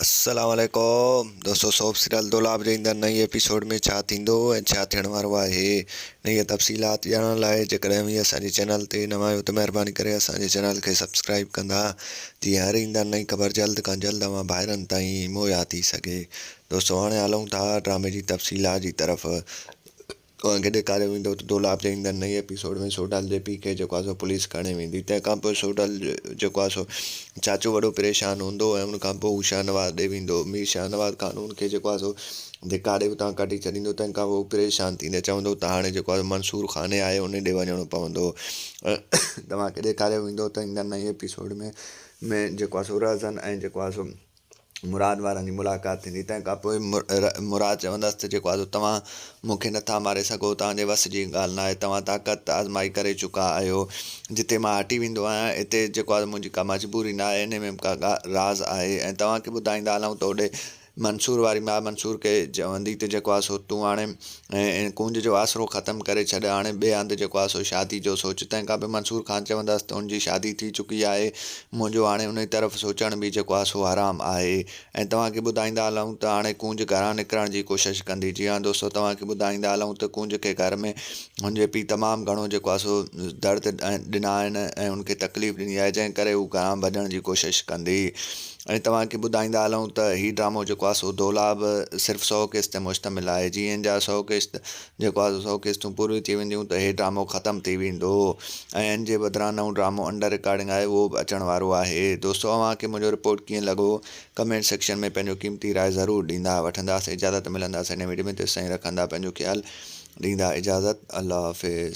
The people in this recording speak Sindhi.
السلام عليڪم دوستو سوپ سيريل دولاب جي ايندڙ نئين ايپيسوڊ ۾ ڇا ٿيندو ۽ ڇا ٿيڻ وارو آهي انهيء تفصيلات ڄاڻڻ لاء جيڪڏهن اوهين اسان جي چينل تي نوان آهيو ته مهرباني ڪري اسان جي چينل کي سبسڪرائيب ڪندا جيئن هر ايندڙ نئين خبر جلد کان جلد اوهان ڀائرن تائين مهيا ٿي سگهي دوستو هاڻي هلون ٿا ڊرامي جي تفصيلات جي طرف اوهان کي ڏيکاريو ويندو ته دولاب جي ايندڙ نئين ايپيسوڊ ۾ سوڍل جي پيء کي جيڪو آهي سو پوليس کڻي ويندي تنهن کان پوء سوڍل جيڪو آهي سو چاچو وڏو پريشان هوندو ۽ ان کان پوء هو شاهنواز ڏي ويندو مير شاهنواز خان ان کي جيڪو آهي سو ڌڪا ڏئي اتان ڪڍي ڇڏيندو تنهن کان پوء هو پريشان ٿيندي چوندو ته هاڻي جيڪو آهي منصور خان آهي ان ڏي وڃڻو پوندو توهان کي ڏيکاريو ويندو ته ايندڙ نئين ايپيسوڊ ۾ ۾ جيڪو آهي سو رهزن ۽ جيڪو آهي سو مراد وارن جي ملاقات ٿيندي تنهن کان پوء مراد چوندس ته جيڪو آهي سو توهان مون کي نٿا ماري سگهو توهان جي وس جي ڳالهه ناهي توهان طاقت آزمائي ڪري چڪا آهيو جتي مان هٽي ويندو آهيان اتي جيڪو آهي منهنجي ڪا مجبوري ناهي انهي ۾ به ڪا راز آهي ۽ توهان کي ٻڌائيندا هلون ته هوڏي منصور واري ماء منصور کي چوندي ته جيڪو آهي سو تون هاڻي ڪونج جو آسرو ختم ڪري ڇڏ هاڻي ٻئي هنڌ جيڪو آهي سو شادي جو سوچ تنهن کان پوء منصور خان چوندس ته ان جي شادي ٿي چڪي آهي منهنجو هاڻي انهي طرف سوچڻ به جيڪو آهي سو حرام آهي ۽ توهان کي ٻڌائيندا هلون ته هاڻي ڪونج گهران نڪرڻ جي ڪوشش ڪندي جي ها دوستو توهان کي ٻڌائيندا هلون ته ڪونج کي گهر ۾ هن جي پيء تمام گهڻو جيڪو آهي سو درد ڏنا آهن ۽ هن کي تڪليف ڏني آهي جنهن ڪري هو گهران ڀڄڻ جي ڪوشش ڪندي ۽ توهان کي ٻڌائيندا هلون ته هي ڊرامو جيڪو آهي سو دولاب صرف سئو قسط تي مشتمل آهي جي ان جا سئو قسط جيڪو آهي سو سئو قسطون پوريون ٿي وينديون ته هي ڊرامو ختم ٿي ويندو ۽ ان جي بدران نئون ڊرامو انڊر رڪارڊنگ آهي اهو به اچڻ وارو آهي دوستو اوهان کي منهنجو رپورٽ ڪيئن لڳو ڪمينٽ سيڪشن ۾ پنهنجو قيمتي راء ضرور ڏيندا وٺنداسين اجازت ملنداسين نئين وڊيو ۾ تيستائين رکندا پنهنجو خيال ڏيندا اجازت الله حافظ.